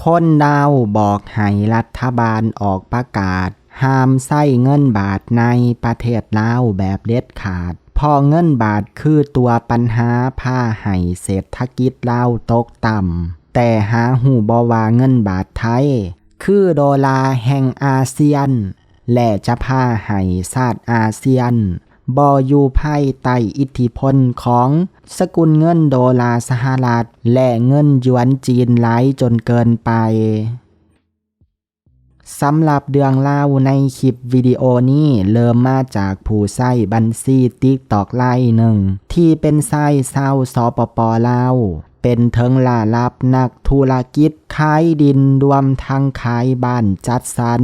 ຄົນລາວບອກໃຫ້ລັດຖະບານອອກປະກາດຫ້າມໃຊ້ເງິນບາດໃນປະເທດລາວແບບເດັດຂາດ, ເພາະເງິນບາດຄືຕົວປັນຫາພາໃຫ້ເສດຖະກິດລາວຕົກຕ່ຳ. ແຕ່ຫາຮູ້ບໍ່ວ່າເງິນບາດໄທ ຄືໂດລາແຫ່ງອາຊຽນ ແລະ ຈະພາໃຫ້ຊາດອາຊຽນບໍ່ຢູ່ພາຍໃຕ້ອິດທິພົນຂອງສະກຸນເງິນໂດລາສະຫະລັດ ແລະ ເງິນຢວນຈີນຫຼາຍຈົນເກີນໄປ. ສຳລັບເລື່ອງລາວໃນຄລິບວິດີໂອນີ້ ເລີ່ມມາຈາກຜູ້ໃຊ້ບັນຊີ TikTok ລາຍໜຶ່ງ ທີ່ເປັນຊາຍຊາວ ສປປ ລາວ, ເປັນເຖິງລະດັບນັກທຸລະກິດຂາຍດິນ ລວມທັງຂາຍບ້ານຈັດສັນ,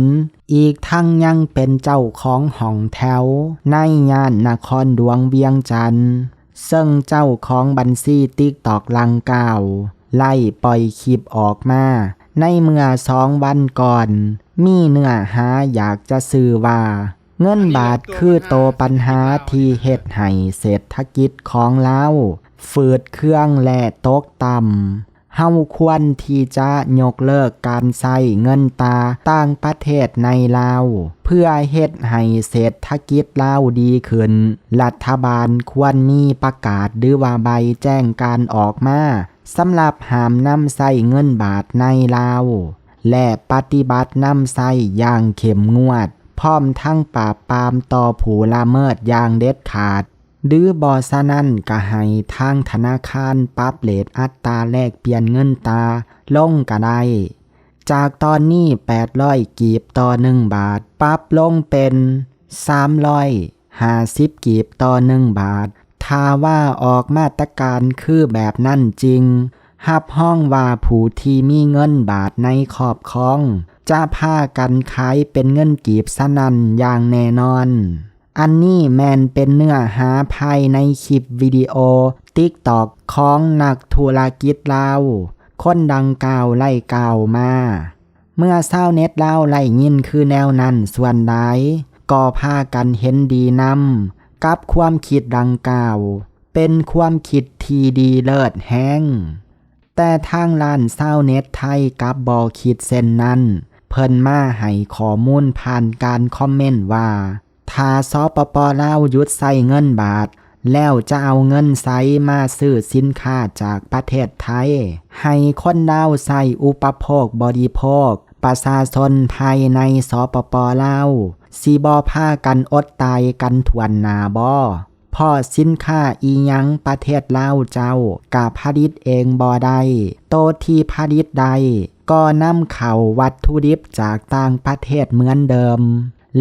ອີກທັງຍັງເປັນເຈົ້າຂອງຫ້ອງແຖວໃນຍ່ານນະຄອນຫຼວງວຽງຈັນ. ເຊິ່ງເຈົ້າຂອງບັນຊີ TikTok ດັ່ງກ່າວ ໄດ້ປ່ອຍຄລິບອອກມາໃນເມື່ອສອງວັນກ່ອນ, ມີເນື້ອຫາຢາກຈະສື່ວ່າ ເງິນບາດຄືໂຕປັນຫາທີ່ເຮັດໃຫ້ເສດຖະກິດຂອງລາວຝືດເຄືອງ ແລະ ຕົກຕ່ຳ. ເຮົາຄວນທີ່ຈະຍົກເລີກການໃຊ້ເງິນຕາຕ່າງປະເທດໃນລາວ ເພື່ອເຮັດໃຫ້ເສດຖະກິດລາວດີຂຶ້ນ. ລັດຖະບານຄວນມີປະກາດ ຫຼືວ່າໃບແຈ້ງການອອກມາ ສຳລັບຫ້າມນຳໃຊ້ເງິນບາດໃນລາວ ແລະ ປະຕິບັດນຳໃຊ້ຢ່າງເຂັ້ມງວດ, ພ້ອມທັງປາບປາມຕໍ່ຜູ້ລະເມີດຢ່າງເດັດຂາດ. ຫຼືບໍ່ສະນັ້ນກໍໃຫ້ທາງທະນາຄານປັບເຣດອັດຕາແລກປ່ຽນເງິນຕາລົງກໍໄດ້, ຈາກຕອນນີ້ແປດຮ້ອຍກີບຕໍ່ໜຶ່ງບາດ ປັບລົງເປັນສາມຮ້ອຍຫ້າສິບກີບຕໍ່ໜຶ່ງບາດ. ຖ້າວ່າອອກມາດຕະການຄືແບບນັ້ນຈິງ, ຮັບຮອງວ່າຜູ້ທີ່ມີເງິນບາດໃນຄອບຄອງ ຈະພາກັນຂາຍເປັນເງິນກີບສະນັ້ນຢ່າງແນ່ນອນ. ອັນນີ້ແມ່ນເປັນເນື້ອຫາພາຍໃນຄລິບວິດີໂອ TikTok ຂອງນັກທຸລະກິດລາວຄົນດັ່ງກ່າວໄດ້ກ່າວມາ. ເມື່ອຊາວເນັດລາວໄດ້ຍິນຄືແນວນັ້ນ, ສ່ວນຫຼາຍກໍພາກັນເຫັນດີນຳກັບຄວາມຄິດດັ່ງກ່າວ, ເປັນຄວາມຄິດທີ່ດີເລີດແຮງ. ແຕ່ທາງດ້ານຊາວເນັດໄທກັບບໍ່ຄິດເຊັ່ນນັ້ນ, ເພິ່ນມາໃຫ້ຂໍ້ມູນຜ່ານການຄອມເມັນວ່າ ຖ້າ ສປປ ລາວ ຢຸດໃຊ້ເງິນບາດ ແລ້ວຈະເອົາເງິນໃສມາຊື້ສິນຄ້າຈາກປະເທດໄທ ໃຫ້ຄົນລາວໃຊ້ອຸປະໂພກບໍລິໂພກ? ປະຊາຊົນພາຍໃນ ສປປ ລາວ ຊິບໍ່ພາກັນອົດຕາຍກັນຖ້ວນໜ້າບໍ? ເພາະສິນຄ້າອີ່ຫຍັງປະເທດລາວເຈົ້າກະຜະລິດເອງບໍ່ໄດ້, ໂຕທີ່ຜະລິດໄດ້ກໍນຳເຂົ້າວັດຖຸດິບຈາກຕ່າງປະເທດເໝືອນເດີມ.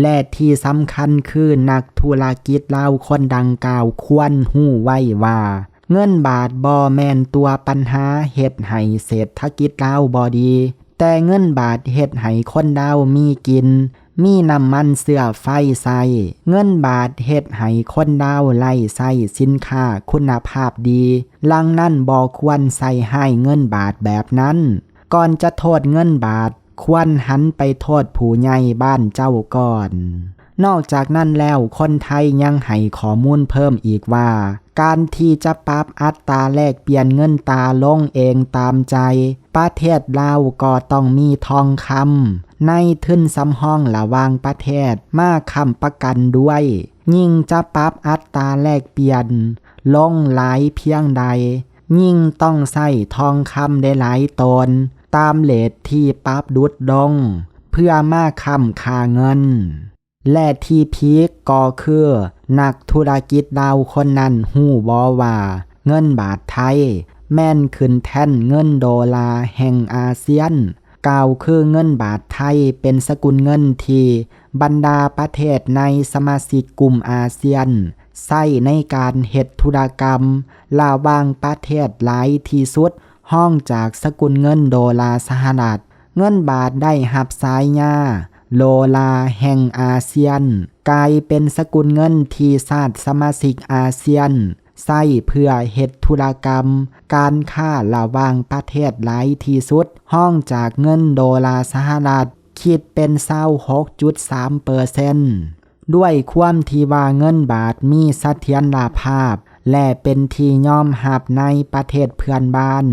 ແລະທີ່ສຳຄັນຄືນັກທຸລະກິດລາວຄົນດັ່ງກ່າວຄວນຮູ້ໄວ້ວ່າ ເງິນບາດບໍ່ແມ່ນຕົວປັນຫາເຮັດໃຫ້ເສດຖະກິດລາວບໍ່ດີ, ແຕ່ເງິນບາດເຮັດໃຫ້ຄົນລາວມີກິນ, ມີນ້ຳມັນເຊື້ອໄຟໃຊ້. ເງິນບາດເຮັດໃຫ້ຄົນລາວໄດ້ໃຊ້ສິນຄ້າຄຸນນະພາບດີ, ດັ່ງນັ້ນບໍ່ຄວນໃສ່ຮ້າຍເງິນບາດແບບນັ້ນ. ກ່ອນຈະໂທດເງິນບາດ, ຄວນຫັນໄປໂທດຜູ້ໃຫຍ່ບ້ານເຈົ້າກ່ອນ. ນອກຈາກນັ້ນແລ້ວ, ຄົນໄທຍັງໃຫ້ຂໍ້ມູນເພີ່ມອີກວ່າ ການທີ່ຈະປັບອັດຕາແລກປ່ຽນເງິນຕາລົງເອງຕາມໃຈ, ປະເທດລາວກໍຕ້ອງມີທອງຄຳໃນທຶນສຳຮອງລະຫວ່າງປະເທດມາຄ້ຳປະກັນດ້ວຍ. ຍິ່ງຈະປັບອັດຕາແລກປ່ຽນລົງຫຼາຍພຽງໃດ, ຍິ່ງຕ້ອງໃຊ້ທອງຄຳໄດ້ຫຼາຍໂຕນ ຕາມເຣດທີ່ປັບຫຼຸດລົງ ເພື່ອມາຄ້ຳຄ່າເງິນ. ແລະທີ່ພີກກໍຄື ນັກທຸລະກິດລາວຄົນນັ້ນຮູ້ບໍ່ວ່າ ເງິນບາດໄທແມ່ນຂຶ້ນແທນເງິນໂດລາແຫ່ງອາຊຽນ, ກ່າວຄືເງິນບາດໄທເປັນສະກຸນເງິນທີ່ບັນດາປະເທດໃນສະມາຊິກກຸ່ມອາຊຽນໃຊ້ໃນການເຮັດທຸລະກຳລະຫວ່າງປະເທດຫຼາຍທີ່ສຸດ ຮອງຈາກສະກຸນເງິນໂດລາສະຫະລັດ. ເງິນບາດໄດ້ຮັບສາຍາໂລລາແຫ່ງອາຊຽນ, ກາຍເປັນສະກຸນເງິນທີ່ຊາດສະມາຊິກອາຊຽນໃຊ້ເພື່ອເຮັດທຸລະກຳການຄ້າລະຫວ່າງປະເທດຫຼາຍທີ່ສຸດ ຮອງຈາກເງິນໂດລາສະຫະລັດ, ຄິດເປັນຊາວຫົກຈຸດສາມເປີເຊັນ. ດ້ວຍຄວາມທີ່ວ່າເງິນບາດມີສະຖຽນລະພາບ ແລະ ເປັນທີ່ຍອມຮັບໃນປະເທດເພື່ອນບ້ານ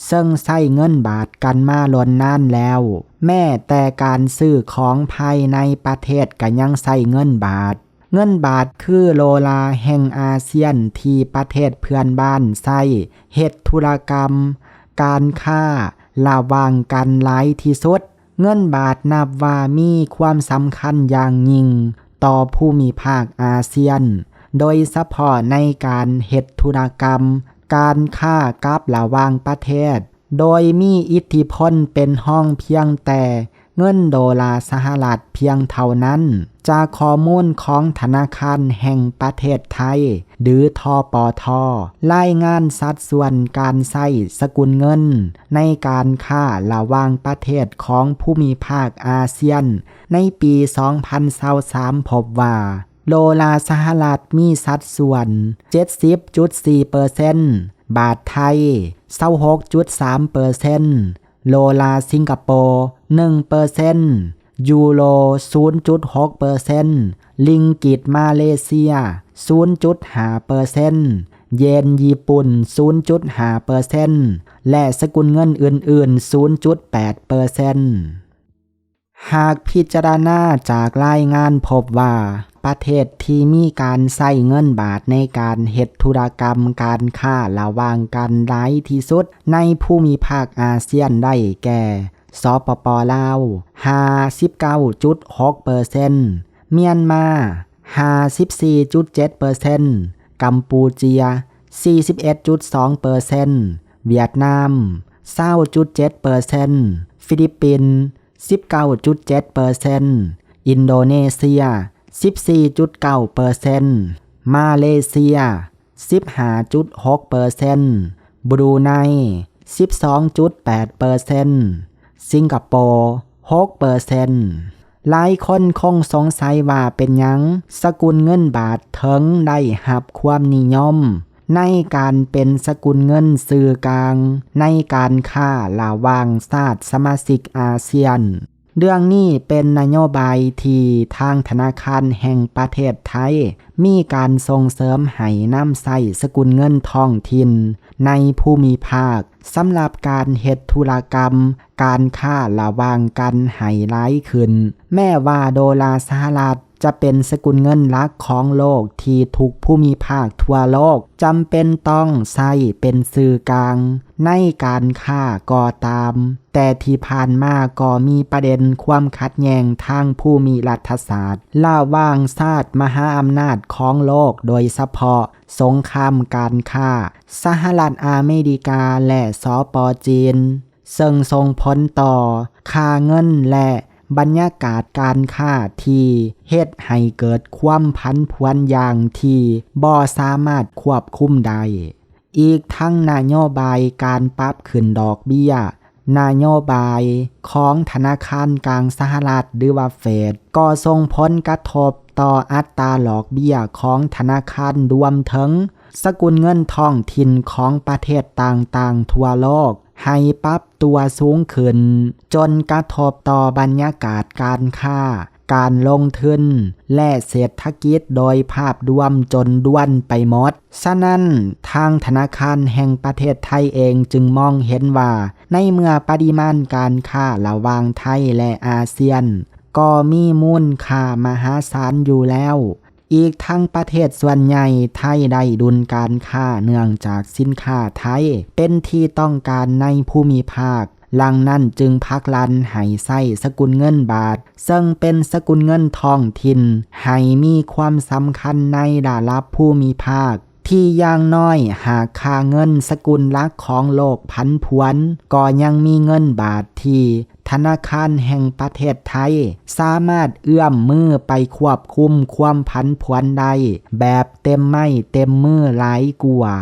ເຊິ່ງໃຊ້ເງິນບາດກັນມາດົນນານແລ້ວ. ແມ້ແຕ່ການຊື້ຂອງພາຍໃນປະເທດກໍຍັງໃຊ້ເງິນບາດ. ເງິນບາດຄືໂດລາແຫ່ງອາຊຽນທີ່ປະເທດເພື່ອນບ້ານໃຊ້ເຮັດທຸລະກຳການຄ້າລະຫວ່າງກັນຫຼາຍທີ່ສຸດ. ເງິນບາດນັບວ່າມີຄວາມສຳຄັນຢ່າງຍິ່ງຕໍ່ພູມິພາກອາຊຽນ, ໂດຍສະເພາະໃນການເຮັດທຸລະກຳການຄ້າກັບລະຫວ່າງປະເທດ, ໂດຍມີອິດທິພົນເປັນຮອງພຽງແຕ່ເງິນໂດລາສະຫະລັດພຽງເທົ່ານັ້ນ. ຈາກຂໍ້ມູນຂອງທະນາຄານແຫ່ງປະເທດໄທ ຫຼື ທປທ ລາຍງານສັດສ່ວນການໃຊ້ສະກຸນເງິນໃນການຄ້າລະຫວ່າງປະເທດຂອງພູມິພາກອາຊຽນໃນປີສອງພັນຊາວສາມ ພົບວ່າ ໂດລາສະຫະລັດມີສັດສ່ວນເຈັດສິບຈຸດສີ່ເປີເຊັນ, ບາດໄທຊາວຫົກຈຸດສາມເປີເຊັນ, ໂດລາສິງກະໂປໜຶ່ງເປີເຊັນ, ຢູໂຣສູນຈຸດຫົກເປີເຊັນ, ລິງກິດມາເລເຊຍສູນຈຸດຫ້າເປີເຊັນ, ເຢນຍີ່ປຸ່ນສູນຈຸດຫ້າເປີເຊັນ ແລະ ສະກຸນເງິນອື່ນໆສູນຈຸດແປດເປີເຊັນ. ຫາກພິຈາລະນາຈາກລາຍງານພົບວ່າ ປະເທດທີ່ມີການໃຊ້ເງິນບາດໃນການເຮັດທຸລະກຳການຄ້າລະຫວ່າງກັນຫຼາຍທີ່ສຸດໃນພູມິພາກອາຊຽນໄດ້ແກ່ ສປປ ລາວ ຫ້າສິບເກົ້າຈຸດຫົກເປີເຊັນ, ມຽນມາ ຫ້າສິບສີ່ຈຸດເຈັດເປີເຊັນ, ກຳປູເຈຍ ສີ່ສິບເອັດຈຸດສອງເປີເຊັນ, ຫວຽດນາມ ຊາວຈຸດເຈັດເປີເຊັນ, ຟີລິບປິນ ສິບເກົ້າຈຸດເຈັດເປີເຊັນ, ອິນໂດເນເຊຍ ສິບສີ່ຈຸດເກົ້າເປີເຊັນ, ມາເລເຊຍ ສິບຫ້າຈຸດຫົກເປີເຊັນ, ບຣູໄນ ສິບສອງຈຸດແປດເປີເຊັນ, ສິງກະໂປ ຫົກເປີເຊັນ. ຫຼາຍຄົນຄົງສົງໄສວ່າເປັນຫຍັງສະກຸນເງິນບາດເຖິງໄດ້ຮັບຄວາມນິຍົມໃນການເປັນສະກຸນເງິນສື່ກາງໃນການຄ້າລະຫວ່າງຊາດສະມາຊິກອາຊຽນ. ເລື່ອງນີ້ເປັນນະໂຍບາຍທີ່ທາງທະນາຄານແຫ່ງປະເທດໄທມີການສົ່ງເສີມໃຫ້ນຳໃຊ້ສະກຸນເງິນທ້ອງຖິ່ນໃນພູມິພາກ ສຳລັບການເຮັດທຸລະກຳການຄ້າລະຫວ່າງກັນໃຫ້ຫຼາຍຂຶ້ນ. ແມ້ວ່າໂດລາສະຫະລັດຈະເປັນສະກຸນເງິນຫຼັກຂອງໂລກທີ່ທຸກພູມິພາກທົ່ວໂລກຈຳເປັນຕ້ອງໃຊ້ເປັນສື່ກາງໃນການຄ້າກໍຕາມ, ແຕ່ທີ່ຜ່ານມາກໍມີປະເດັນຄວາມຂັດແຍ່ງທາງພູມິລັດຖະສາດລະຫວ່າງຊາດມະຫາອຳນາດຂອງໂລກ, ໂດຍສະເພາະສົງຄາມການຄ້າສະຫະລັດອາເມລິກາ ແລະ ສປ ຈີນ, ເຊິ່ງສົ່ງຜົນຕໍ່ຄ່າເງິນ ແລະ ບັນຍາກາດການຄ້າທີ່ເຮັດໃຫ້ເກີດຄວາມຜັນຜວນຢ່າງທີ່ບໍ່ສາມາດຄວບຄຸມໄດ້. ອີກທັງນະໂຍບາຍການປັບຂຶ້ນດອກເບ້ຍ, ນະໂຍບາຍຂອງທະນາຄານກາງສະຫະລັດ ຫຼືວ່າ ເຟດ ກໍສົ່ງຜົນກະທົບຕໍ່ອັດຕາດອກເບ້ຍຂອງທະນາຄານ, ລວມເຖິງສະກຸນເງິນທ້ອງຖິ່ນຂອງປະເທດຕ່າງໆທົ່ວໂລກ ໃຫ້ປັບຕົວສູງຂຶ້ນ, ຈົນກະທົບຕໍ່ບັນຍາກາດການຄ້າ, ການລົງທຶນ ແລະ ເສດຖະກິດໂດຍພາບລວມຈົນດ້ວນໄປໝົດ. ສະນັ້ນ, ທາງທະນາຄານແຫ່ງປະເທດໄທເອງຈຶ່ງມອງເຫັນວ່າ ໃນເມື່ອປະລິມານການຄ້າລະຫວ່າງໄທ ແລະ ອາຊຽນ ກໍມີມູນຄ່າມະຫາສານຢູ່ແລ້ວ, ອີກທັງປະເທດສ່ວນໃຫຍ່ໄທໄດ້ດຸນການຄ້າເນື່ອງຈາກສິນຄ້າໄທເປັນທີ່ຕ້ອງການໃນພູມິພາກ, ດັ່ງນັ້ນຈຶ່ງຜັກດັນໃຫ້ໃຊ້ສະກຸນເງິນບາດ, ເຊິ່ງເປັນສະກຸນເງິນທ້ອງຖິ່ນ, ໃຫ້ມີຄວາມສຳຄັນໃນລະດັບພູມິພາກ, ທີ່ຢ່າງໜ້ອຍຫາກຄ່າເງິນສະກຸນຫຼັກຂອງໂລກຜັນຜວນ, ກໍຍັງມີເງິນບາດທີ່ ທະນາຄານແຫ່ງປະເທດໄທສາມາດເອື້ອມມືໄປຄວບຄຸມຄວາມຜັນຜວນໄດ້ແບບເຕັມໄມ້ເຕັມມືຫຼາຍກວ່າ,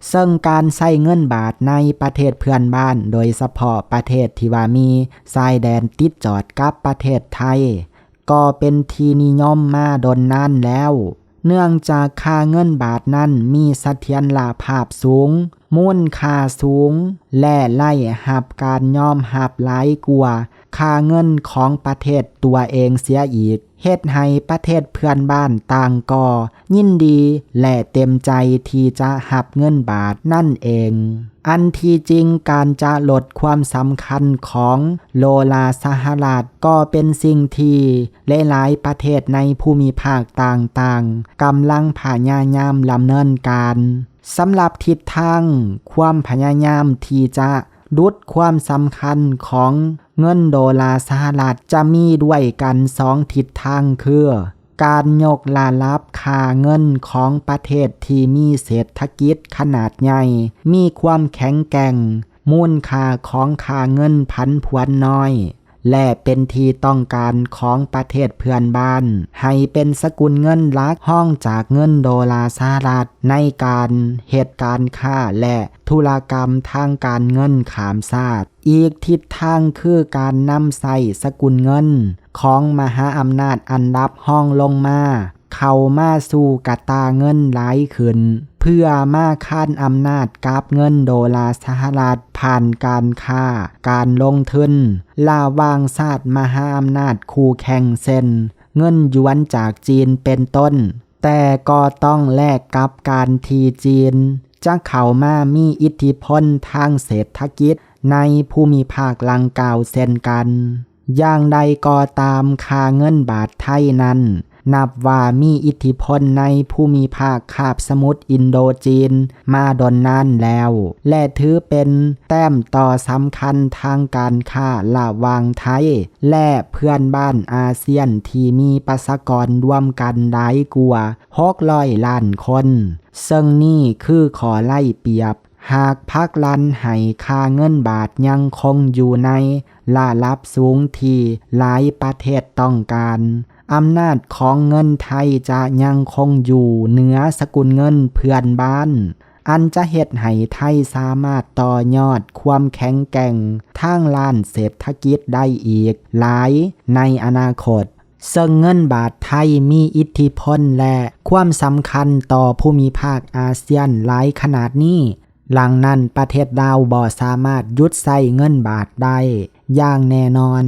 ເຊິ່ງການໃຊ້ເງິນບາດໃນປະເທດເພື່ອນບ້ານ, ໂດຍສະເພາະປະເທດທີ່ວ່າມີຊາຍແດນຕິດຈອດກັບປະເທດໄທ, ກໍເປັນທີ່ນິຍົມມາດົນນານແລ້ວ. ເນື່ອງຈາກຄ່າເງິນບາດນັ້ນມີສະຖຽນລະພາບສູງ, ມູນຄ່າສູງ ແລະ ໄດ້ຮັບການຍອມຮັບຫຼາຍກວ່າຄ່າເງິນຂອງປະເທດຕົວເອງເສຍອີກ, ເຮັດໃຫ້ປະເທດເພື່ອນບ້ານຕ່າງກໍຍິນດີ ແລະ ເຕັມໃຈທີ່ຈະຮັບເງິນບາດນັ້ນເອງ. ອັນທີ່ຈິງການຈະລົດຄວາມສຳຄັນຂອງໂດລາສະຫະລັດກໍເປັນສິ່ງທີ່ຫຼາຍໆປະເທດໃນພູມິພາກຕ່າງໆກຳລັງພະຍາຍາມດຳເນີນການ. ສຳລັບທິດທາງຄວາມພະຍາຍາມທີ່ຈະດຸດຄວາມສຳຄັນຂອງເງິນໂດລາສະຫະລັດຈະມີດ້ວຍກັນສອງທິດທາງ ຄື ການຍົກລະດັບຄ່າເງິນຂອງປະເທດທີ່ມີເສດຖະກິດຂະໜາດໃຫຍ່, ມີຄວາມແຂງແກ່ງ, ມູນຄ່າຂອງຄ່າເງິນຜັນຜວນນ້ອຍ ແລະ ເປັນທີ່ຕ້ອງການຂອງປະເທດເພື່ອນບ້ານ ໃຫ້ເປັນສະກຸນເງິນຫຼັກຮອງຈາກເງິນໂດລາສະຫະລັດ ໃນການເຮັດການຄ້າ ແລະ ທຸລະກຳທາງການເງິນຂ້າມຊາດ. ອີກທິດທາງຄືການນຳໃຊ້ສະກຸນເງິນຂອງມະຫາອຳນາດອັນດັບຮອງລົງມາ ເຂົ້າມາສູ່ກະຕ່າເງິນຫຼາຍຂຶ້ນ ເພື່ອມາຄານອຳນາດກັບເງິນໂດລາສະຫະລັດ ຜ່ານການຄ້າ, ການລົງທຶນລະຫວ່າງຊາດມະຫາອຳນາດຄູ່ແຂ່ງ ເຊັ່ນ ເງິນຢວນຈາກຈີນເປັນຕົ້ນ, ແຕ່ກໍຕ້ອງແລກກັບການທີ່ຈີນຈະເຂົ້າມາມີອິດທິພົນທາງເສດຖະກິດໃນພູມິພາກດັ່ງກ່າວເຊັ່ນກັນ. ຢ່າງໃດກໍຕາມ, ຄ່າເງິນບາດໄທນັ້ນ ນັບວ່າມີອິດທິພົນໃນພູມິພາກຄາບສະໝຸດອິນໂດຈີນມາດົນນານແລ້ວ ແລະ ຖືເປັນແຕ້ມຕໍ່ສຳຄັນທາງການຄ້າລະຫວ່າງໄທ ແລະ ເພື່ອນບ້ານອາຊຽນທີ່ມີປະຊາກອນລວມກັນຫຼາຍກວ່າຫົກຮ້ອຍລ້ານຄົນ, ເຊິ່ງນີ້ຄືຂໍ້ໄດ້ປຽບ. ຫາກຜັກດັນໃຫ້ຄ່າເງິນບາດຍັງຄົງຢູ່ໃນລະດັບສູງທີ່ຫຼາຍປະເທດຕ້ອງການ, ອຳນາດຂອງເງິນໄທຈະຍັງຄົງຢູ່ເໜືອສະກຸນເງິນເພື່ອນບ້ານ, ອັນຈະເຮັດໃຫ້ໄທສາມາດຕໍ່ຍອດຄວາມແຂງແກ່ງທາງດ້ານເສດຖະກິດໄດ້ອີກຫຼາຍໃນອະນາຄົດ. ເຊິ່ງເງິນບາດໄທມີອິດທິພົນ ແລະ ຄວາມສຳຄັນຕໍ່ພູມິພາກອາຊຽນຫຼາຍຂະໜາດນີ້, ດັ່ງນັ້ນປະເທດລາວບໍ່ສາມາດຢຸດໃຊ້ເງິນບາດໄດ້ຢ່າງແນ່ນອນ.